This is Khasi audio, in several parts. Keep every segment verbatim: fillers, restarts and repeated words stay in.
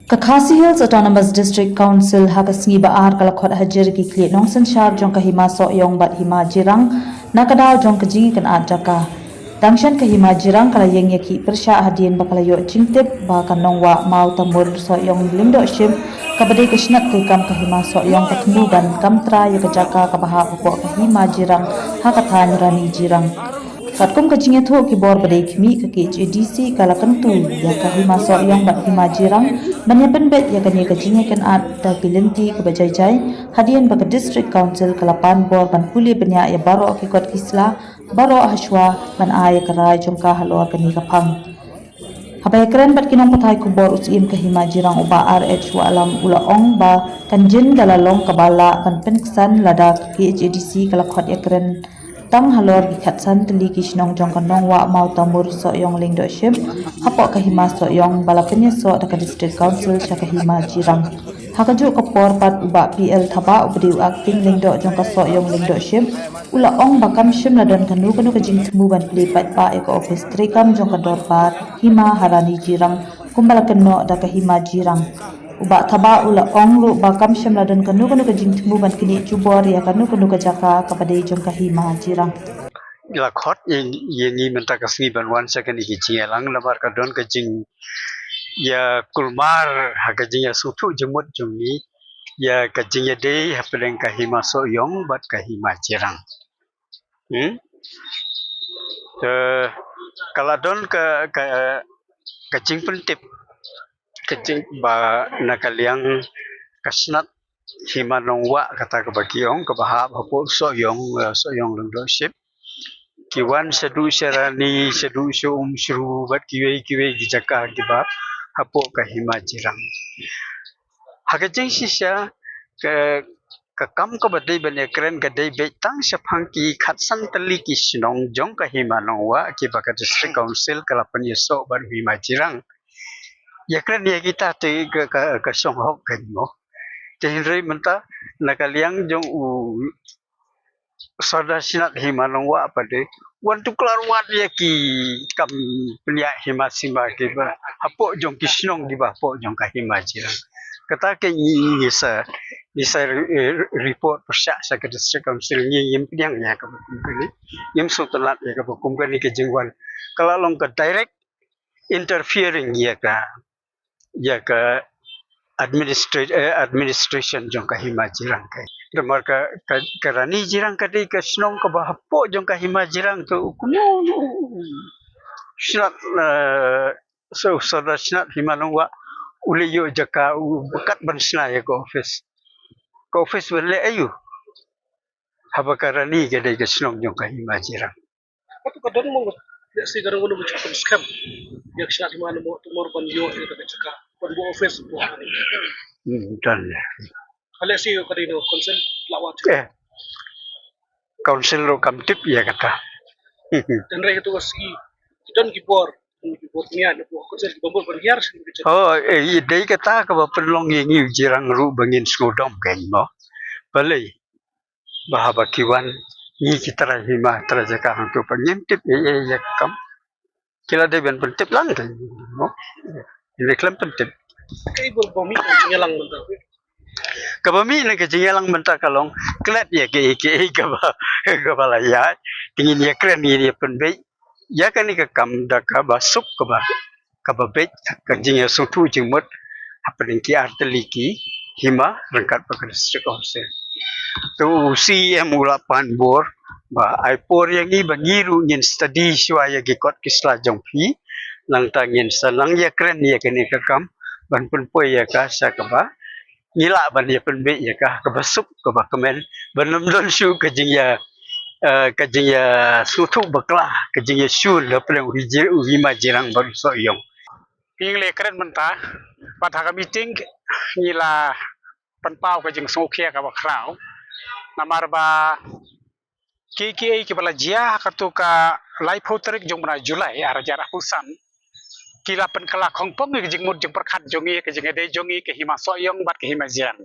Ka Khasi Hills Autonomous District Council ha ka sngi ba ar ka la khot hajir ki khlieh nongsynshar jong ka Hima Sohiong bad Hima Jirang na ka daw jong ka jingïakynad jaka. Tang shen ka Hima Jirang ka la ïeng ïakhih pyrshah hadien ba ka la ïoh jingtip ba ka nongwah Mawtamur Sohiong Lyngdohship kaba dei ka shnat treikam ka Hima Sohiong ka thmu ban kam trai ïa ka jaka kaba hap hapoh ka Hima Jirang ha ka thaiñ Rani Jirang. Katkum ka jingïathuh ki bor ba dei khmih, ka K H A D C ka la kyntu ïa ka Hima Sohiong bad Hima Jirang ban ïa pynbeit ïa kane ka jingïakynad da ki lynti kaba jai jai hadien ba ka District Council ka la pan bor ban pule bniah ïa baroh ki kot ki sla baroh hashwa ban ai ïa ka rai jong ka halor kane ka phang. Haba ïakren bad ki nongpathai khubor, u Syiem ka Hima Jirang u Bah R H Wahlam u la ong ba kan jin da la long kaba lah ban pynksan lada ka K H A D C ka la khot ïakren tang halor ki khatsan tylli ki shnong jong ka nongwah Mawtamur Sohiong Lyngdohship hapoh ka Hima Sohiong ba la pynïasoh da ka District Council sha ka Hima Jirang. Ha kajuh ka por pat, u Bah P L Thabah uba dei u Acting Lyngdoh jong ka Sohiong Lyngdohship u la ong ba kam shym la don kano kano ka jingthmu ban plie paidbah ïa ka ophis treikam jong ka dorbar Hima ha Rani Jirang kumba la kynnoh da ka Hima Jirang. U Bah Thabah u la ong ruh ba kam shym la don kano kano ka jingthmu ban knieh jubor ïa kano kano ka jaka kaba dei jong ka Hima Jirang. La khot ïa, ïa ngi mynta ka sngi ban wan sha kane ka jingïalang namar ka don ka jingïakulmar ha ka jingïasngewthuh jingmut jong ngi ïa ka jingïadei hapdeng ka Hima Sohiong bad ka Hima Jirang. Hmm? Te ka la don ka, ka, ka jingpyntip ka jing ba na ka liang ka shnat Hima Nongwah kata kaba ki ong kaba hap hapoh Sohiong, eh, Sohiong Lyngdohship. Ki wan shaduh sha Rani, shaduh sha Umshru bad kiwei kiwei ki jaka kiba hapoh ka Hima Jirang. Ha ka jingshisha ka, ka kam kaba dei ban ïakren ka dei beit tang shaphang ki khatsan tylli ki shnong jong ka Hima Nongwah kiba ka District Council ka la pynïasoh bad u Hima Jirang. Ïakren ïa kita te ka, ka, ka shong hok ka mo. Te hynrei mynta na ka liang jong u Sordar Shnat Hima Nongwah pat de wan tuklar wat ïa ki kam pynïaid hima sima kiba hapoh jong ki shnong kiba hapoh jong ka Hima Jirang. Kata ka ngi, ngi sa, ngi sa re-, eh, report pyrshah sha ka District Council, ngi ngim pdiang ïa kaba kum kane, ngim sngewtynnat ïa kaba kum kane ka jingwan. Ka la long ka direct interfering ïa ka, ïa ka administra-, eh, administration jong ka Hima Jirang ka. Namar ka, ka, ka Rani Jirang ka dei ka shnong kaba hapoh jong ka Hima Jirang, to kumno u Shnat, eh, so, Sordar Shnat Hima Nongwah u leh ïoh jaka u ba kat ban shna ïa ka office. Ka office ban leh aïu? Haba ka Rani ka dei ka shnong jong ka Hima Jirang. Katu ka don mo, lehse ka don mo ba ju pynskhem ïa ka shnat Hima Nongwah Mawtamur ban ïoh ïa ka jaka ban buh office buh. Hmm, don. Lehse ka dei no council la wat. Eh. Council ruh kam tip ïa kata. Hynrei katu ka sngi don ki bor, ki bor pynïaid na buh council ki bor ban hiar sha ka jaka. Oh, eh, dei kata kaba pynlong ïa ngi u Jirang ruh ba ngin sngewdom kein mo. Balei? Ba haba ki wan ngi ki trai hima trai jaka hangto pat ngim tip ei ei ïa ka kam. Ki la dei ban pyntip lang te mo. Ngi khlem pyntip. Kaei ba mih na ka jingïalang mynta? Kaba mih na ka jingïalang mynta ka long klet ïa kaei kaei kaba, kaba la ïaid. Te ngin ïakren, ngin ïa pynbeit ïa kane ka kam da kaba suk, kaba, kaba beit, ka jingïasngewthuh jingmut hapdeng ki artylli ki hima ryngkat bad ka District Council. To u C E M u la pan bor ba ai por ïa ngi ba ngi ruh ngin study shuwa ïa ki kot ki sla jong phi, nangta ngin sa nang ïakren ïa kane ka kam ban pynpoi ïa ka sha kaba ngi lah ban ïa pynbeit ïa ka kaba suk kaba kmen, ban ym don shuh ka jingïa, eh, ka jingïasngewthuh bakla, ka jingïashun hapdeng u Hima Jirang bad u Sohiong. Ngi la kren mynta bad ha ka meeting ngi la pynpaw ka jingsngewkhia kaba khraw. Namar ba kiei kiei kiba la jia ha katu ka laiphew tarik jong u bnai July arhajar arphew san, ki la pynkylla khongpong ïa ka jingmut jingpyrkhat jong ngi, ka jingïadei jong ngi ka Hima Sohiong bad ka Hima Jirang.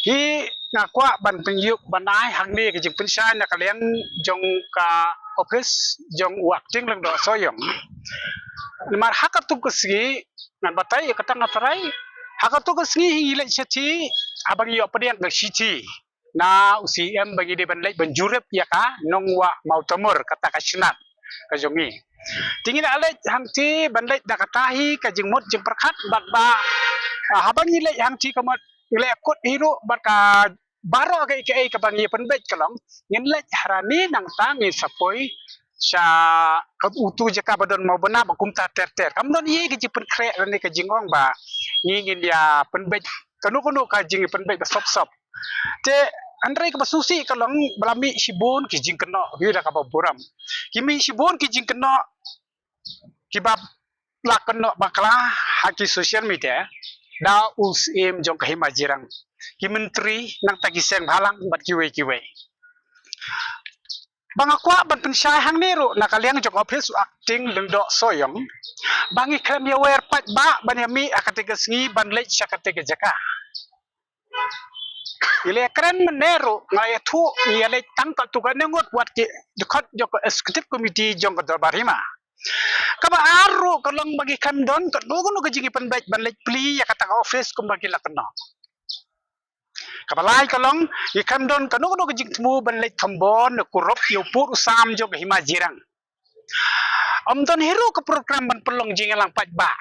Ki, nga kwah ban pynïoh ban ai hangne ka jingpynshai na ka liang jong ka office jong u Acting Lyngdoh Sohiong. Namar ha katu ka sngi ngan batai ïa kata nga trai Ha kato ka sngi hi ngi leit shathie, haba ngi ïoh pdiang ka shithi na u C M ba ngi dei ban leit ban jurip ïa ka Nongwah Mawtamur, kata ka shnat ka jong ngi. Te ngi la leit hangthie ban leit da kata hi ka jingmut jingpyrkhat bad ba, ah, haba ngi leit hangthie ka mut ngi leit kut hi ruh bad ka baroh kaei kaei kaba ngi pynbeit ka long ngin leit ha Rani nangta ngin sa poi sha ka utu jaka ba don mawbynna ba kumta ter ter. Kam don ei ka jingpynkhreh lane ka jingong ba ngi ngin ïa pynbeit kano kano ka jingpynbeit ba sop sop. Te hynrei kaba sngewsih ka long ba la mih shibun ki jingkynnoh, ki da kaba burom. Ki mih shibun ki jingkynnoh kiba la kynnoh bakla ha ki social media da u Syiem jong ka Hima Jirang, ki myntri nangta ki seng bhalang bad kiwei kiwei. Ba nga kwah ban pynshai hangne ruh na ka liang jong office u Acting Lyngdoh Sohiong ba ngi khlem ïa wer paidbah ban ïa mih ha kata ka sngi ban leit sha kata ka jaka. Ngi la kren mynne ruh nga ïathuh ngi ïa leit tang katto katne ngut wat ki dkhot jong ka executive committee jong ka Dorbar Hima. Kaba ar ruh ka long ba ngi khlem don kano kano ka jingpynbeit ban leit plie ïa kata ka office kumba ki la kynnoh. Kaba lai ka long ngi khlem don kano kano ka jingthmu ban leit thombor ne kurup ïa u pud u sam jong ka Hima Jirang. Ym don hi ruh ka program ban pynlong jingïalang paidbah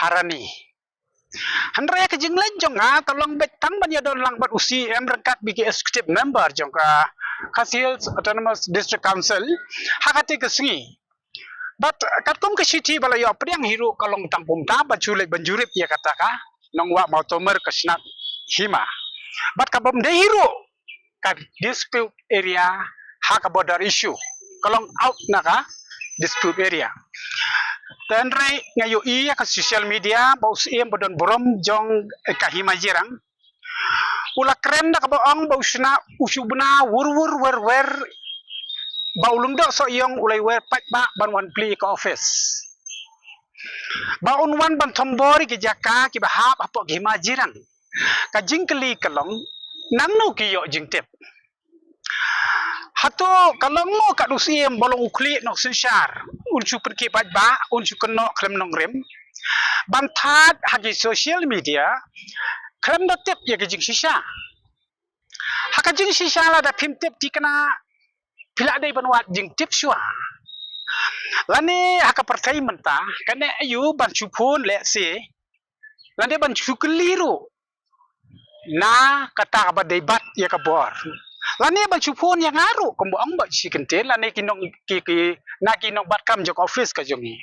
ha Rani. Hynrei ka jingleit jong nga ka long beit tang ban ïadon lang bad u Syiem ryngkat bad ki executive member jong ka Khasi Hills Autonomous District Council ha kata ka sngi. Bad katkum ka shithi ba la ïoh pdiang hi ruh ka long tang kumta ban shu leit ban jurip ïa kata ka Nongwah Mawtamur, ka shnat hima. Bad ka bym dei hi ruh ka dispute area ha ka border issue, ka long out na ka dispute area. Te hynrei nga ïohi ha ka social media ba u Syiem ba don burom jong ka Hima Jirang u la kren da kaba ong ba u shna u shu bna wur wur wer wer ba u Lyngdoh Sohiong u la wer paidbah ban wan plie ka office, ba un wan ban thombor ïa ki jaka kiba hap hapoh ka Hima Jirang. Ka jingkylli ka long nangno ki ïoh jingtip. Hato ka long mo ka u Syiem ba long u khlieh nongsynshar, un shu pynkhih paidbah, un shu kynnoh khlem nongrim, ban thad ha ki social media khlem da tip ïa ka jingshisha. Ha ka jingshisha lada phim tip thikna phi la dei ban wad jingtip shuwa. Lane ha ka pyrthei mynta kane aïu ban shu phone lehse lane ban shu kylli ruh na kata kaba dei bat ïa ka bor, lane ban shu phone ïa nga ruh kumba ong ba shi kyntien lane ki nong ki ki na ki nongbat kam jong office ka jong ngi.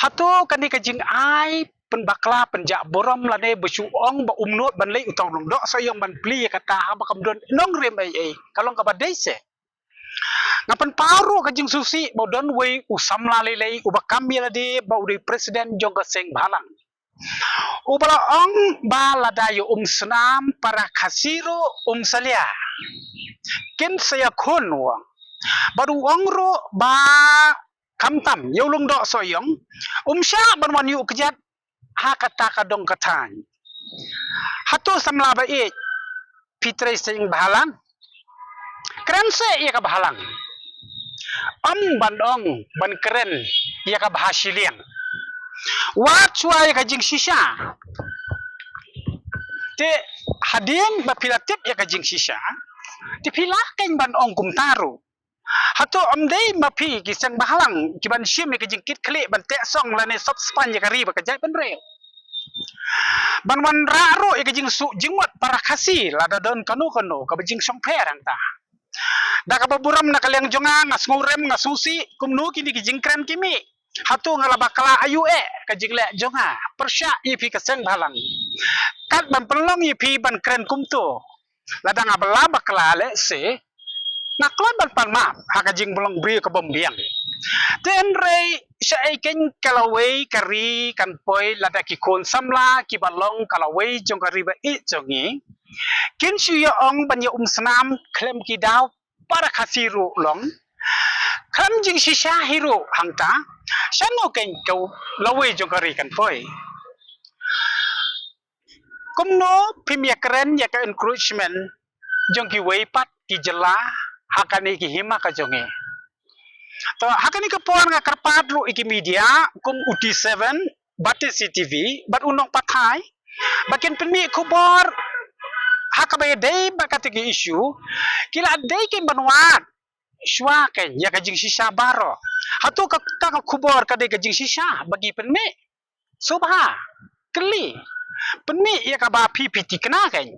Hato kane ka jingai pynbakla pynjah burom lane ba shu ong ba um nud ban leit uta u Lyngdoh Sohiong ban plie ïa kata haba kam don nongrim ei ei ka long kaba dei se. Nga pynpaw ruh ka jingsngewsih ba u don wei u samla lei lei uba kam ïa lade ba u dei president jong ka seng bhalang, uba la ong ba lada ïa um snam para Khasi ruh um salia, kin sa ïakhun u ong. Bad u ong ruh ba khamtam ïa u Lyngdoh Sohiong um shah ban wan ïuh kjat ha kata ka dong ka thaiñ. Hato samla ba ïeit phi trei seng bhalang? Kren seh ïa ka bhalang. Ym ban ong ban kren ïa ka bha shiliang. Wat shuwa ïa ka jingshisha. Te hadien ba phi la tip ïa ka jingshisha te phi lah kein ban ong kumta ruh. Hato ym dei ma phi ki seng bhalang ki ban shim ïa ka jingkit khlieh ban teh song lane sop spang ïa ka ri ba ka jaitbynriew? Ban wanrah ruh ïa ka jingsuk jingmut para Khasi lada don kano kano kaba jingshongpher hangta. Da kaba burom na ka liang jong nga, nga sngewrem, nga sngewsih kumno kine ki jingkren ki mih. Hato nga la bakla aïu eh ka jingleh jong nga pyrshah ïa phi ka seng bhalang? Kat ban pynlong ïa phi ban kren kumto. Lada nga ba la bakla lehse nga kloi ban pan map ha ka jinglong briew ka bym biang. Te hynrei shaei kein ka lawei ka ri kan poi lada ki khun samla kiba long ka lawei jong ka ri ba ïeit jong ngi kin shu ïa ong ban ïa um snam khlem ki daw para Khasi ruh long, khlem jingshisha hi ruh hangta, shano kein ka lawei jong ka ri kan poi? Kumno phim ïa kren ïa ka encroachment jong kiwei pat ki jylla ha kane ki hima ka jong ngi? To ha kane ka por nga kyrpad ruh ïa ki media kum u T seven bad T C T V bad u nongpathai ba kin pynmih khubor ha kaba ïadei bad kata ka issue, ki la dei kein ban wad shuwa kein ïa ka jingshisha baroh. Hato kata ka khubor ka dei ka jingshisha ba ki pynmih? Sngewbha kylli, pynmih ïa kaba phi phi tikna kein.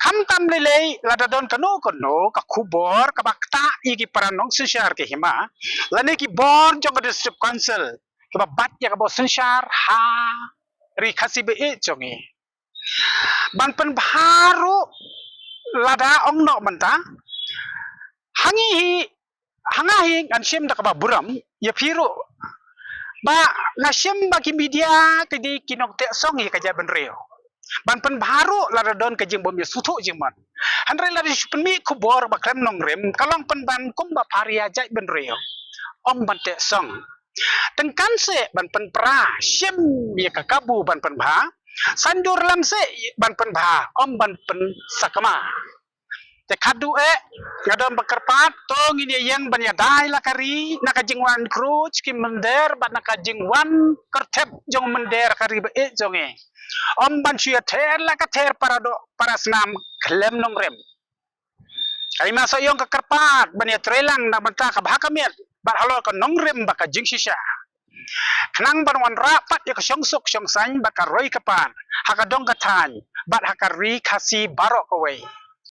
Khamtam lei lei, lada don kano kano ka khubor kaba ktah ïa ki para nongsynshar ka hima lane ki bor jong ka District Council kiba bat ïa ka bor synshar ha Ri Khasi Baieid jong ngi, ban pynbha ruh, lada ong noh mynta, ha ngi hi, ha nga hi ngan shim da kaba burom ïa phi ruh, ba nga shim ba ki media ki dei ki nongteh song ïa ka jaitbynriew, ban pynbha ruh lada don ka jingbym ïasngewthuh jingmut. Hynrei lada shu pynmih khubor ba khlem nongrim, ka long pynban kumba pharia jaitbynriew, ym ban teh song. Tyngkan seh ban pynpra, shim ïa ka kabu ban pynbha. Saiñdur lem seh ban pynbha, ym ban pynsakma. Te khadduh eh, nga don ba kyrpad, to ngin ïa ïeng ban ïada ïa la ka ri na ka jingwan khruj ki mynder bad na ka jingwan kyrthep jong mynder ka ri baieid jong ngi. Ym ban shu ïather la ka ther para doh para snam khlem nongrim. Ka Hima Sohiong ka kyrpad ban ïatreilang na bynta ka bha ka miat bad halor ka nongrim bad ka jingshisha, khnang ban wanrah pat ïa ka shongsuk shongsaiñ bad ka roi ka par ha ka dong ka thaiñ bad ha ka Ri Khasi baroh kawei.